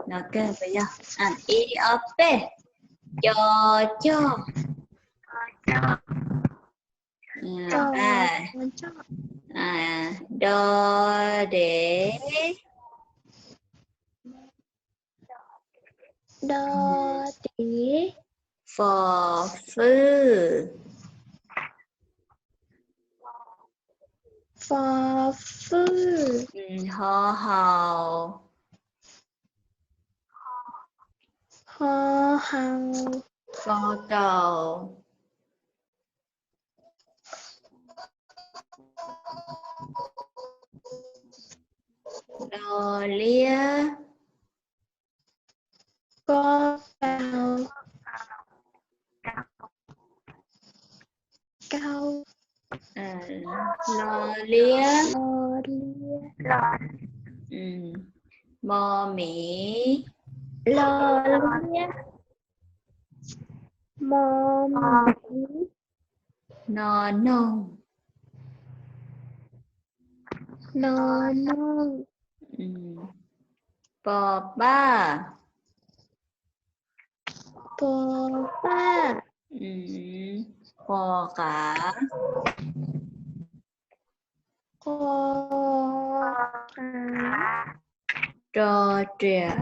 No kawg puas yog? Ib ob peb. Co, cog. Do, dev. Do, dev. Fo, fwj. Fo, fwj. Ho, haus. Ho, haus. Ko, kaus. Do, liab. Ko, kaus. Kaus. Lo, liab. Lo, liab. Mo, miv. Lo, liab. Mo, miv. No, noog. No, noog. Po, paj. Po, paj. Qo, qav. Qo, qav. Ro, riam.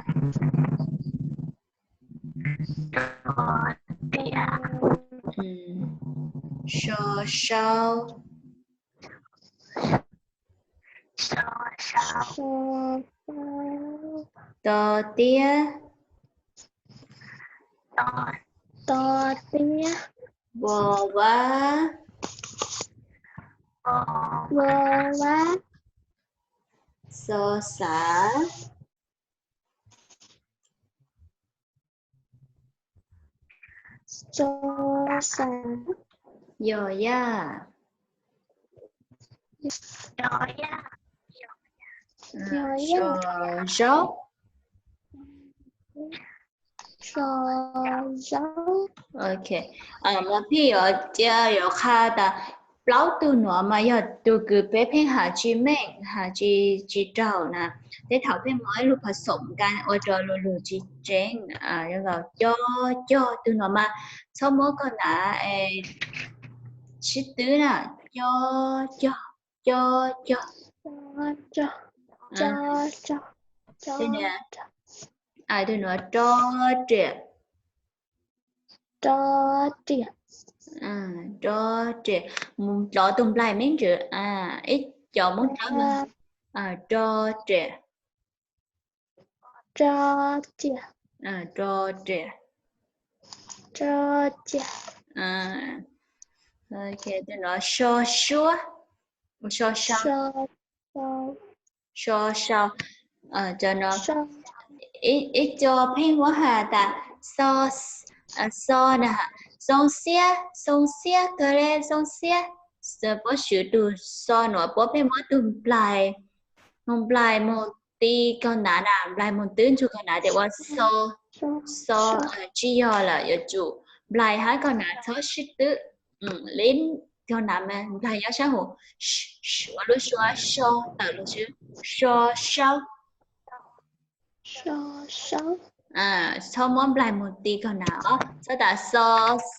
So, saub. To, tiab. To, tiab. Vo, vab. Vo, vab. Xo, xav. Xo, xav. Yo, yaj. Yo, yaj. So, zaub. So, zaub. Ok. Mas pheej yuav cia yuav qha tas plaub tug nuav mas yog tug kws peb pheej has tsis meej, has tsis, tsis raug na. Tej thaum pheej muaj ib lub phas xoom nka ua rau lug lug tsis tseeb. Zoo nkaus co, cog, tug nuav mas txhob muab koj hnav sib twb na. Co, cog, co, cog. Tug nuav ro, riam. Ro, riam. Ro, riam. Mus dlov tug nplaig me ntsis, ib co muab dlov mas. Ro, riam. Ro, riam. Ro, riam. Ro, riam. Tug nuav so, suab. So, sau. So, sau. Cov no ib co pheej muab has tas xo, xo na, xoo xiab, xoo xiab kawg le, xoo xiab. Puab swv tug xo nuav puab pheej muab tug nplaig, nplaig moog ti kaug hnav na, nplaig moog twb ntsug kaug hnav tes ua xo, xo. Tsis yog lawm, yuav tsum nplaig hab kaug hnav txhob sib twb. Li kaug hnav mas nplaig nyob sab hauv, ua lub suab so tawm lug xwb. So, saub. Txhob muab nplaig moog ti kaug hnav os, txhob tas xo,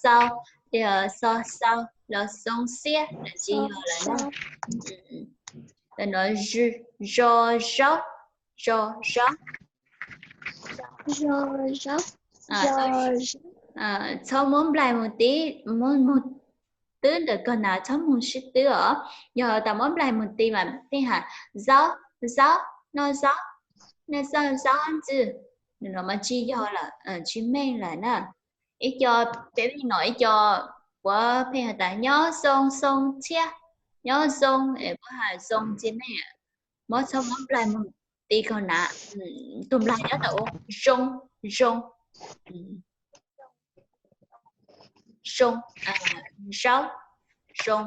xau, xo, xau los xoo xiab, tsis yog lawm na. Zo, zaub, zo, zaub. Txhob muab nplaig moog ti, moog, moog twb ntawm kaug hnav, txhob moog sib twb os. Yog tas muab nplaig moog ti mas pheej has zaub, zaub, noj zaub, noj zaub, zaub ntxwg. Nws no mas tsis yog lawm, tsis meej lawm na. Ib co, peb pheej hnov ib co puab pheej has tas nyob zoo, xoo txhiab, nyob zoo, puab has zoo txhiab ne. Muab, txhob muab nplaig moog ti kaug hnav. Tug nplaig nyob tau ua zoo, zoo, zoo, zaub, zoo.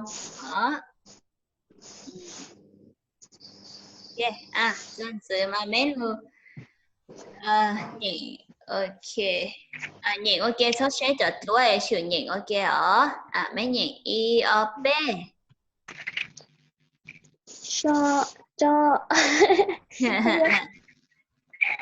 Zaj ntxwv mas meb lug nyeem, ok, nyeem ua ke, txhob saib cov duab, xyum nyeem ua ke os. Meb nyeem ib ob peb. So, so.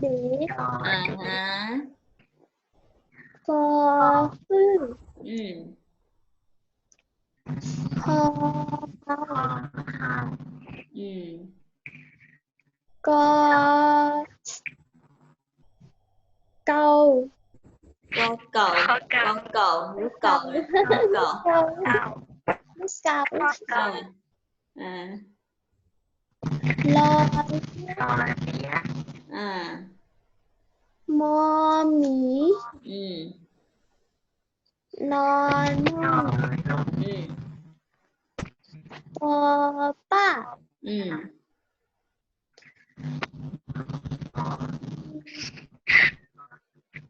dev. Kho fwj. Kho hau. Ko kaus. Ko kaus, ko kaus, lub kaus, lub kaus. Lub kaus. Lo. Mo miv. No noog. To paj.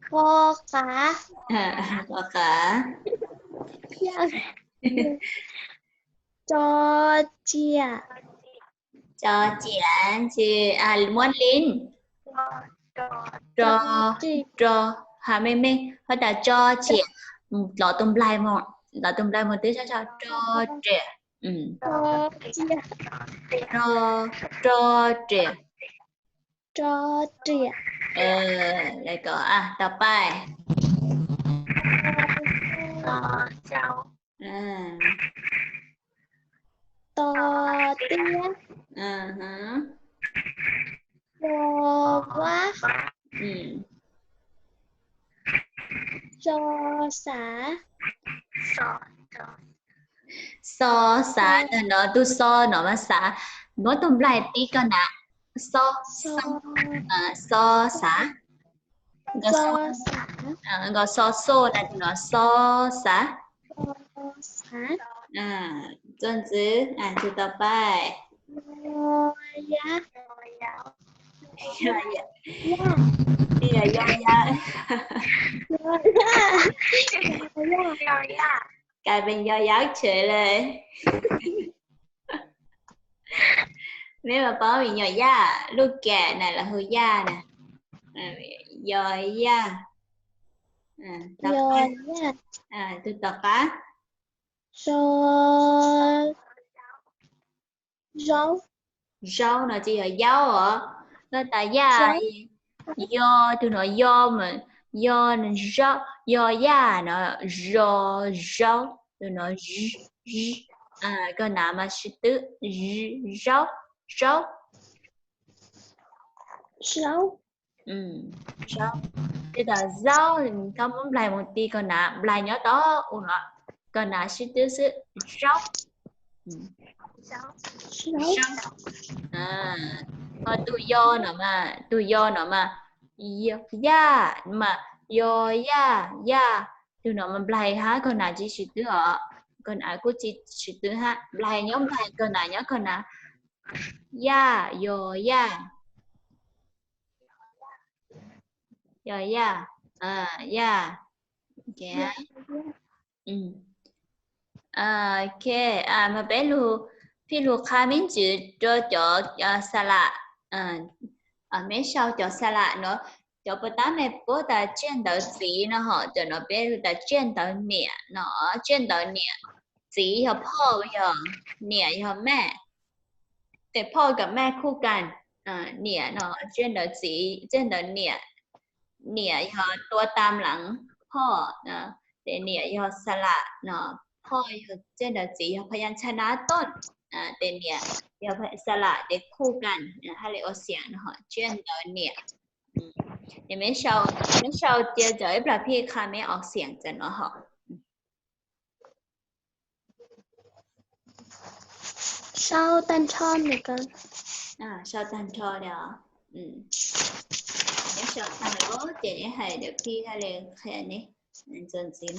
Kho qav. Kho qav. Tso tsiam. Tso tsiam, muab lin. Tso, tso, ha me me, ho tas tso tsiam, los tus nplaig mus, los tus nplaig mus twb tso, tso tsiam. Tso tsiam. Tso tsiam. Lawv kom tau pais. To tiab. To vab. So xav. So xav, tus no, tus so no mas xav, muab tus nplaig tib koj na. So, so xav. Nkaus so xo na, tus no so xav. Txuas ntxiv, tus tom pais. Yog yab. Kais pees yog yab tsev lawm. Mej puas paub me nyuam yaj, lub kem na lawv hu yaj na. Yog yaj. Tus tom qab. Zaub. Zaub no ces yog yaub os. Koj tas yaj, yog, tus no yog mas, yog, yog yaj no, yog zaub, tus no, koj na mas sib twb, zaub, zaub. Zaub. Tej tas zaub, koj muab nplaig mus ti koj na, nplaig nyob tod u no, koj na sib twb xwb, zaub. Ho tus yog no mas, tus yog no mas, yaj mas, yog yaj, yaj. Tus no mas nplaig hab koj na tsis sib twb os, koj na kuj tsis sib twb hab, nplaig nyob nplaig, koj na nyob koj na. Yaj, yog yaj. Yog yaj, yaj. Ok, mas peb lug, peb lug qha me ntsis rua cov xa lam, meb sau cov xa lam no, cov puas tab mej pub tas tsiaj ntawv txiv no ho, cov no peb lug tas tsiaj ntawv niam no, tsiaj ntawv niam, txiv yog phauj, yog niam yog mej. Tes phauj kom mej khuj kas, niam no tsiaj ntawv txiv, tsiaj ntawv niam, niam yog tua tam leev phauj, tes niam yog xa lam no, phauj yog tsiaj ntawv txiv yog phas yas ntxhais nab tooj, tes niam yog xa lam tes khuj kas, hab le ua xiam no ho tsiaj ntawv niam. Tes meb sau, meb sau cia cov ib plag phij qha meb ua xiam cov no ho. Sau tag nrho li os. Neb sau tag lawm ces neb hais lawm phij hab le qhia neb ntxuas ntxiv.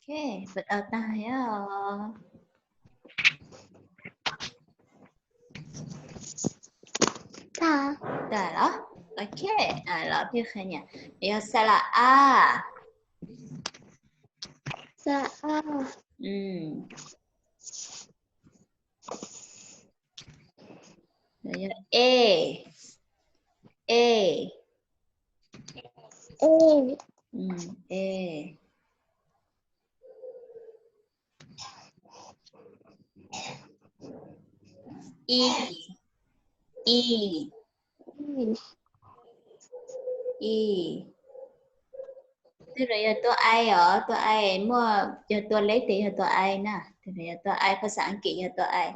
Tau tag thiab os. Tag los? Ok, los peb qhia nyiam. Yog xa la a. Xa la a. Yog e. E. E. E. I. I. I. Tej no yog tua ai os, tua ai muaj, yog tua leb ces yog tua ai na. Tej no yog tua ai, phas xas Askiv yog tua ai.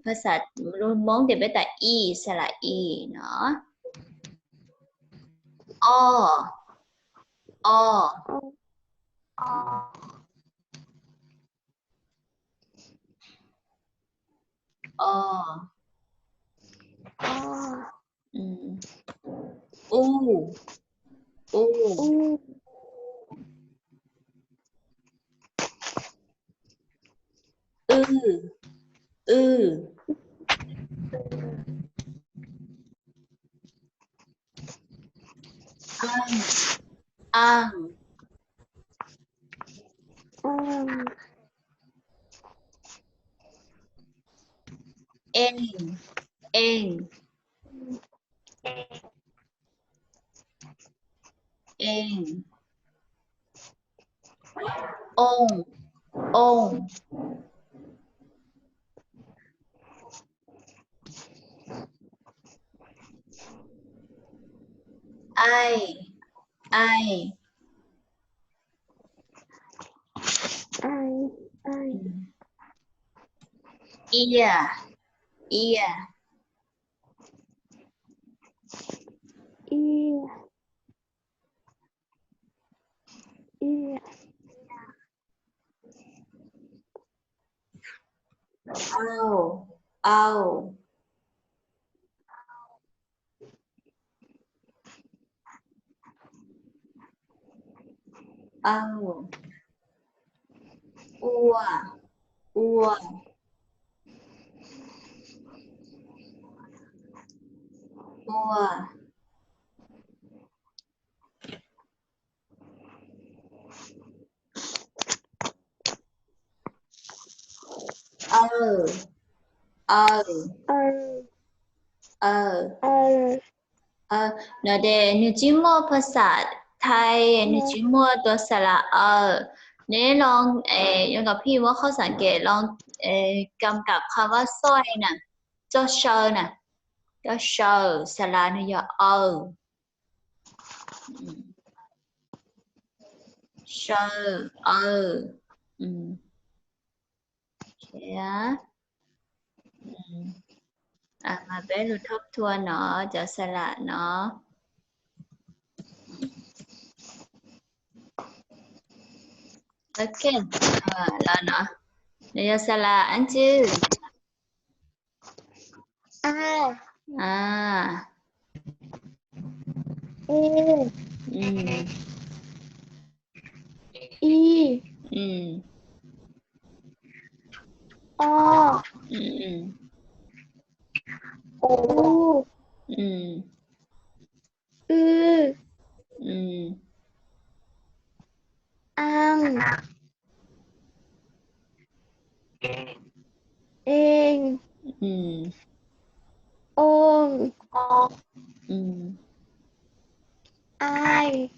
Phas xas Hmoob ces peb tas i, xa la i no. O. O. O. U. U. Wb. Wb. Anj. Anj. Eej. Eej. Eej. Ooj. Ooj. Aij. Aij. Iaj. Iaj. Auj. Auj. Auj. Ua. Ua. Ua. Aw. Aw. Aw. No ces nws tsis muaj phas xas Thaib, nws tsis muaj tua xa la aw. Neb los, yuav kom phij muab qhov xav kev los kam kam qhov vas xoj na, txoj saw na, txoj saw, xa la nws yog aw. Saw, aw. Mas peb lug thoob thua no, cov xa la no. Ok, los no, nws yog xa la ab ntxwg? A. E. I. O. U. W. Aaj. Eej. Ooj. Aij.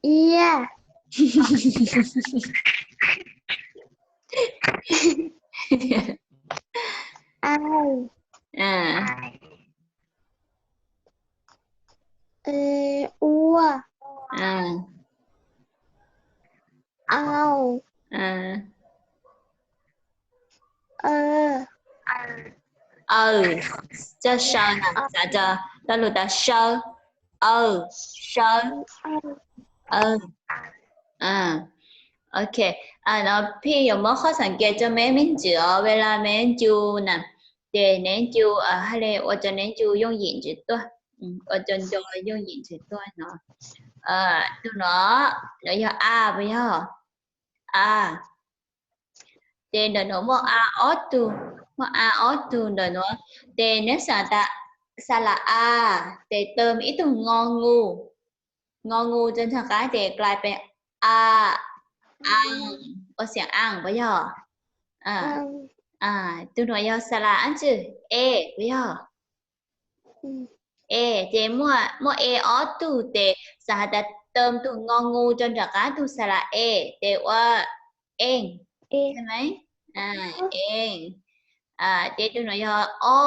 Iaj. Aij. Ua. Auj. Aw. Cov saw na, xav cov lus tas saw. Aw, saw. Ok, no phij yuav muab qhov xav kev rau meb me ntsis os, vela meb ncu na, ces neb ncu hais li ua rau neb ncu yooj yim ntsis tuaj, ua rau nco yooj yim ntsis tuaj no. Tus no, no yog a puas yog? A. Ces ntawm nuav muaj a ob tug, muaj a ob tug ntawm nuav. Ces neb xaav tas xa la a, ces tawm ib tug ngo ngu, ngo ngu rau nraag qab ces klais pes a, a, ua xeem a puas yog? Tus nuav yog xa la ab ntxwg, e puas yog? E, ces muaj e ob tug ces xaav has tas tawm tug ngo ngu rau nraag qab tug xa la e, ces ua eej, e, eej. Ces tug nuav yog o,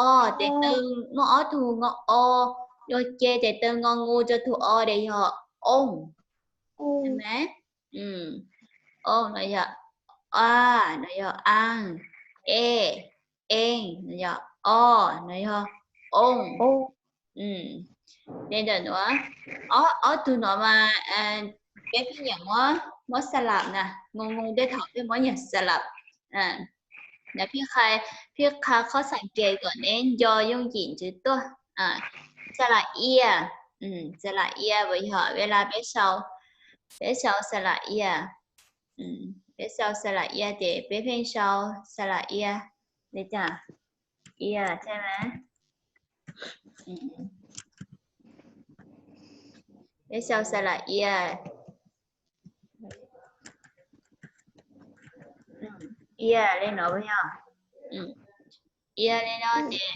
o, ces tawm muaj ob tug ngo o, yuav ce ces tawm ngo ngu rau tug o ces yog ooj. Ooj no yog a, no yog aa, e, eej, no yog o, no yog ooj. Ces ntawm nuav, ob tug nuav mas peb pheej nyiam muab xa lab na, ngu ngu tej thaum pheej muab nyiam xa lab. Peb qha qhov xaav kev kom neb nco yooj yim ntsws tuaj. Xa la ia, xa la ia puas yog? Peb sau, peb sau xa la ia, peb sau xa la ia ces peb pheej sau xa la ia li cas? Ia thiab na. Peb sau xa la ia, ia li no puas yog? Ia li no ces,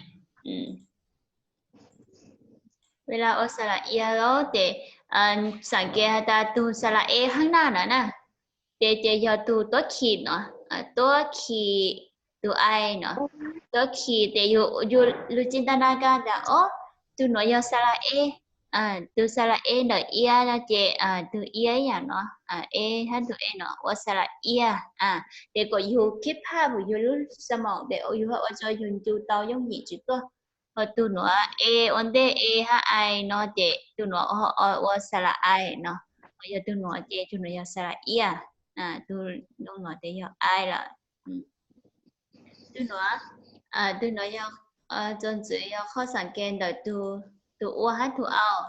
ua li ua xa la ia lawm ces xaav kev has tas tug xa la e heev na no na, ces ces yog tug tuab khi no, tuab khi, tug ai no, tuab khi ces yug lug tsi nta na ka tas o, tug nuav yog xa la e, tug xa la e ntawm ia no ces tug ia ib yam no, e hab tug e no ua xa la ia. Ces kom yug khib phaj puas yug lub xa moom ces yug ua rau yug ncu tau yooj yim ntsws tuaj. Ho tug nuav e ua ntej e hab ai no ces tug nuav ua xa la ai no, ho yog tug nuav ces tug nuav yog xa la ia, tug nuav ces yog ai lawm. Tug nuav, tug nuav yog, txuas ntxiv yog qhov xaav kev ntawm tug ua hab tug au.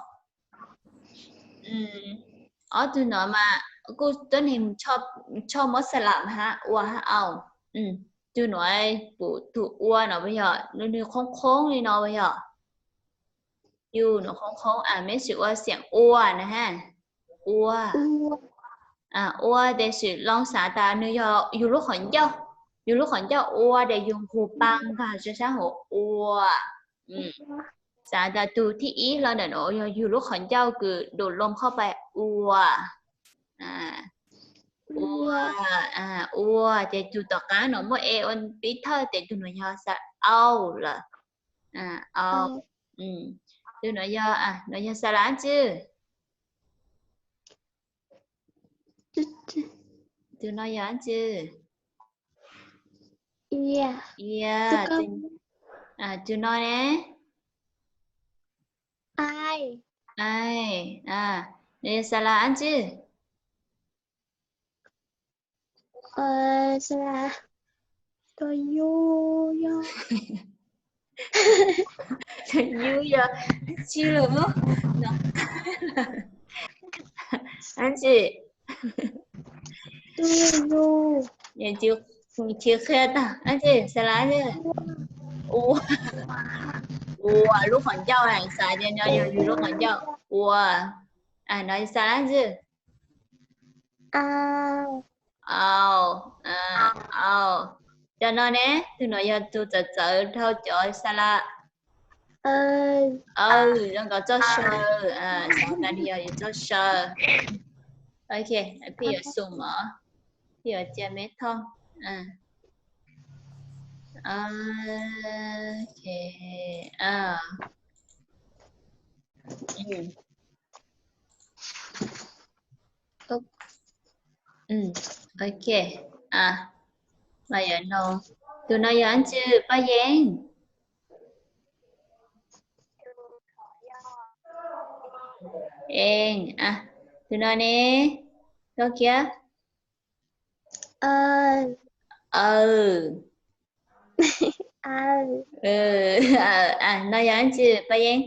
Ob tug nuav mas kuj tuab neeg tshoj muab xa lab hab ua hab au. Tug nuav pum tug ua no puas yog? Nwg qhoob qhoob li no puas yog? Yug nuav qhoob qhoob, meb sim ua xeem ua na hab. Ua, ua tes sim loo xav tas nwg yog yug lub qhov ncauj, yug lub qhov ncauj ua tes yug nqug paa nkag rua sab hauv ua. Xav tas tug thib ib hlo ntawm no yog yug lub qhov ncauj kws du loo qhov pais ua. Ua, ua, ces tug tom qab no muaj e ua pib thawj ces tug no yog xa au lawm. Au. Tug no yog, no yog xa lab ntxwg? Tug no yog ntxwg? Ia. Tug no ne? Ai. Nws yog xa lab ntxwg? Xa lab, tus yug yog, tus yug yog, tsi lawm, ntxwg? Tus yug, tsis qhia tag, ntxwg xa lab ntxwg? Ua, ua lub qhov ncauj, xav tias no yog yug lub qhov ncauj. Ua, no xa lab ntxwg? Au, au. Cov no ne, tug no yog tug txawv txawv dhau cov xa lab. Aw, zoo nkaus txoj saw, xav tas yog yus txoj saw. Ok, peb yuav xum os, peb yuav cia meb thooj. Ok. Ok, mas yog no, tus no yog ntxwg Paj Yeeb? Eej, tus no ne, koj kiab. Aw, no yog ntxwg Paj Yeeb?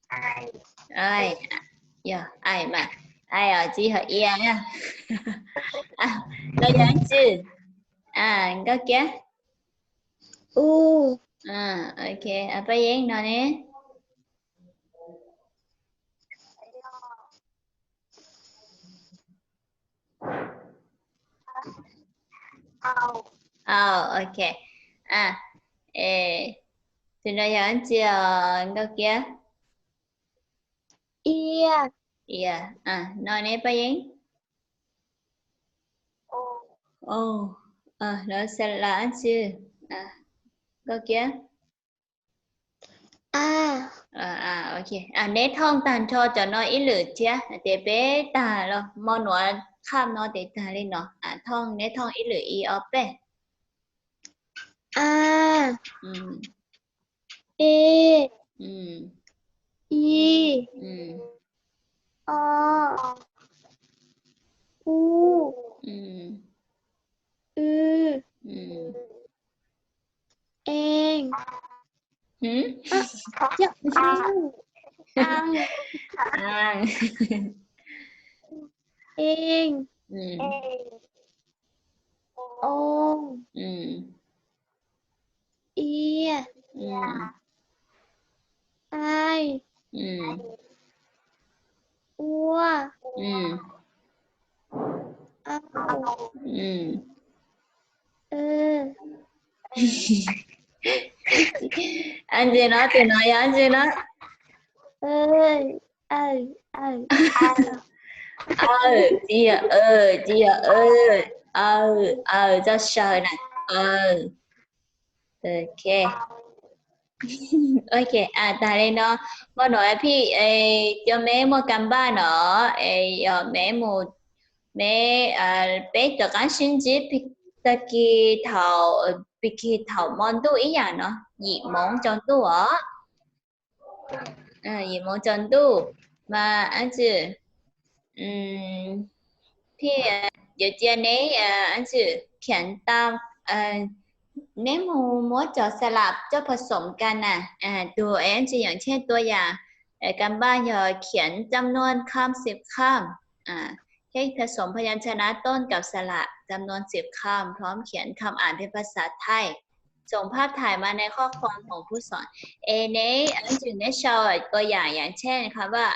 Ai, yog ai mas, ai os tsis yog ia na. Los yog ntsis, nkauj kiab. Ok, Paj Yeeb no ne? Au, ok. Tus no yog ntsis os nkauj kiab. Ia, no ne Paj Yeeb? Lov xa las ntsis, nkauj kiab. Neb thooj tag nrho cov no ib lwm thiab ces peb tag los mo nuav khaj no ces tag li no. Thooj, neb thooj ib lwm ib ob peb. A, e, i, o, u, w, e, e, o, ia, ai, ua, au, ntsis no, tus no yog ntsis no? Aw, tsis yog, tsis yog, aw, aw, txoj saw na. Ok, tag li no, mo nuav phij cov meb muaj kas npaj no, yog meb mus, meb, peb rov qaab sib ntsib tag kis thaum, tag kis thaum mo ntuj ib yam no, yim moov tsaus ntuj os. Yim moov tsaus ntuj mas ntsis, phij yuav cia neb ntsis khiav tau, neb mus muab cov xa las coj pha xoom kas na, tus es ntsis yam tshej tua yam kas npaj yog khiav jam nuaj kham xib kham, thiab pha xoom pha yam tshaj na tooj kaum xa las jam nuaj xib kham พร้อมเขียนคำอ่านเป็นภาษาไทย ส่งภาพถ่ายมาในข้อความของผู้สอน. Es neb ntsis neb sau tua yam yam tshej kham vaj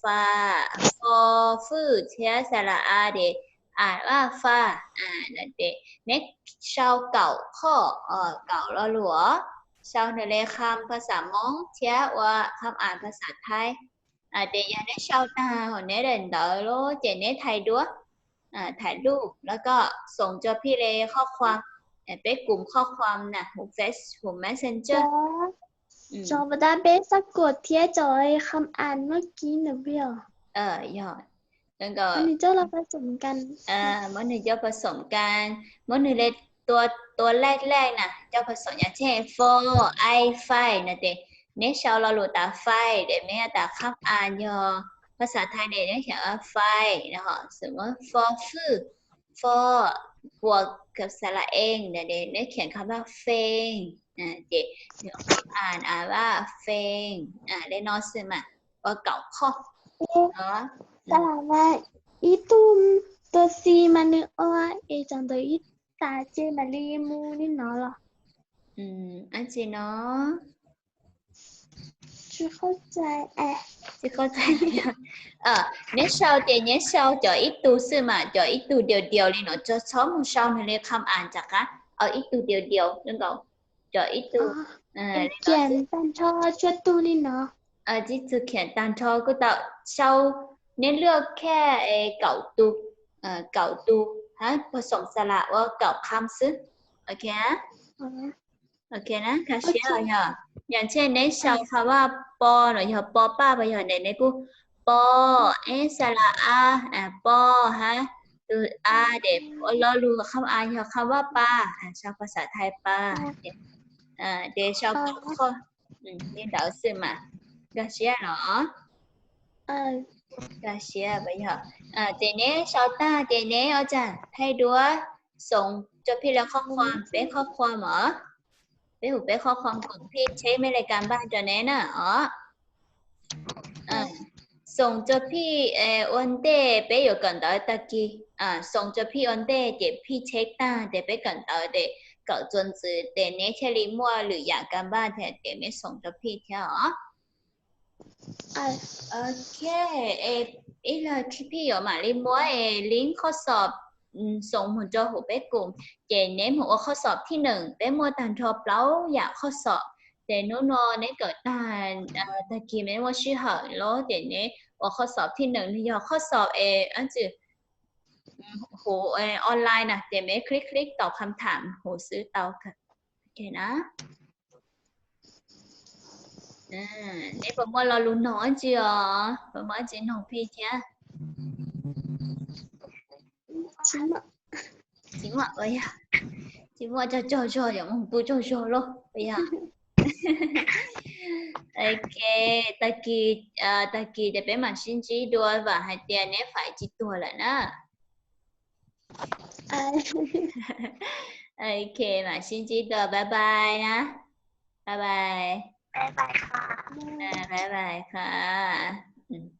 fa, fo fwj thiab xa las a ces as vaj fa, ces neb sau kaum qhov, kaum lo lus, sau nws le kham pha xav Moob thiab ua kham as pha xav Thaib. Ces yog neb sau tag hauv neb daim ntawv lawm ces neb thaij duab, thaij lub, los koj xoom rua phij le khoj khuam, peb kum khoj khuam na, huv Face, huv Messenger. Cov uas peb xav kuam thiab cov kham as muab kib ntawm peb os. Yog, muab nws coj pha xoom kas, muab nws le tua, tua lej lej na, coj pha xoom yam tshej fo, ai, fai no ces neb sau lo lus tas fai ces neb tas kham as yog pha xav Thaib ces neb khiav fai, xwm muab fo fwj, fo, puas xa las ees, neb khiav kham vaj fees, ces nws kham as as vaj fees, le no xwb mas, ua kaum qhov. Ib tug tua xi mas nws ua es cov ntawd ib tas ces mam li mus li no los? Ab tsi no? Tsis qhov txais. Neb sau ces neb sau cov ib tug xwb mas, cov ib tug diaus diaus li no, txhob mus sau nws li kham as rov qab, ib tug diaus diaus nkaus, cov ib tug. Khiav tag nrho tsua tug li no. Tsis txug khiav tag nrho kuj tau, sau, neb luaj khaj kaum tug, kaum tug hab pha xoom xa las ua kaum kham xwb. Ok, ok na, khav siab yog, yam tshej neb sau kham vaj po los yog po paj, yog neb kuj po, eb xa las a, po hab tug a ces ua lo lug kham as yog kham vaj pa, sau pha xav Thaib pa, ces sau kaum qhov li ntawd xwb mas, khav siab los. Khav siab, ces neb sau tag ces neb ua cas thaij duab xoom rua phij le khoj khuam, peb khoj khuam os. Peb hu peb khoj khuam koom phij tsheb mej le kas npaj rua neb na os. Xoos rua phij ua ntej, peb yuav kawm ntawv tag kis. Xoos rua phij ua ntej ces phij check tag ces peb kawm ntawv ces kawm txuas ntxiv ces neb thiaj li muaj lwm yam Canva thiab ces neb xoos rua phij thiab os. Ok, ib leeg phij yuav mam li muab link qhob xom xoos moog rua huv peb kum, ces neb moog ua qhob xom thib neem, peb muaj tag nrho plaub yam qhob xom. Ces nub nua neb kawm tag, tag kis neb muaj sij hawm los ces neb ua qhob xom thib neem, nwg yog qhob xom es huv online na, ces neb click click tau kham tham huv xwb tau na. Neb puas muaj lo lus noog dlaab tsi os? Puas muaj dlaab tsi noog phij thiab? Tsis muaj, tsis muaj, tsaug tsaug zog, yuav moog pw tsaug zog lauj. Ok, tag kis, tag kis ces peb mam sib ntsib dua, vam hais tias neb faim tsis tuag lawm na. Ok, mam sib ntsib dua, bye bye na. Bye bye. Bye bye, bye bye.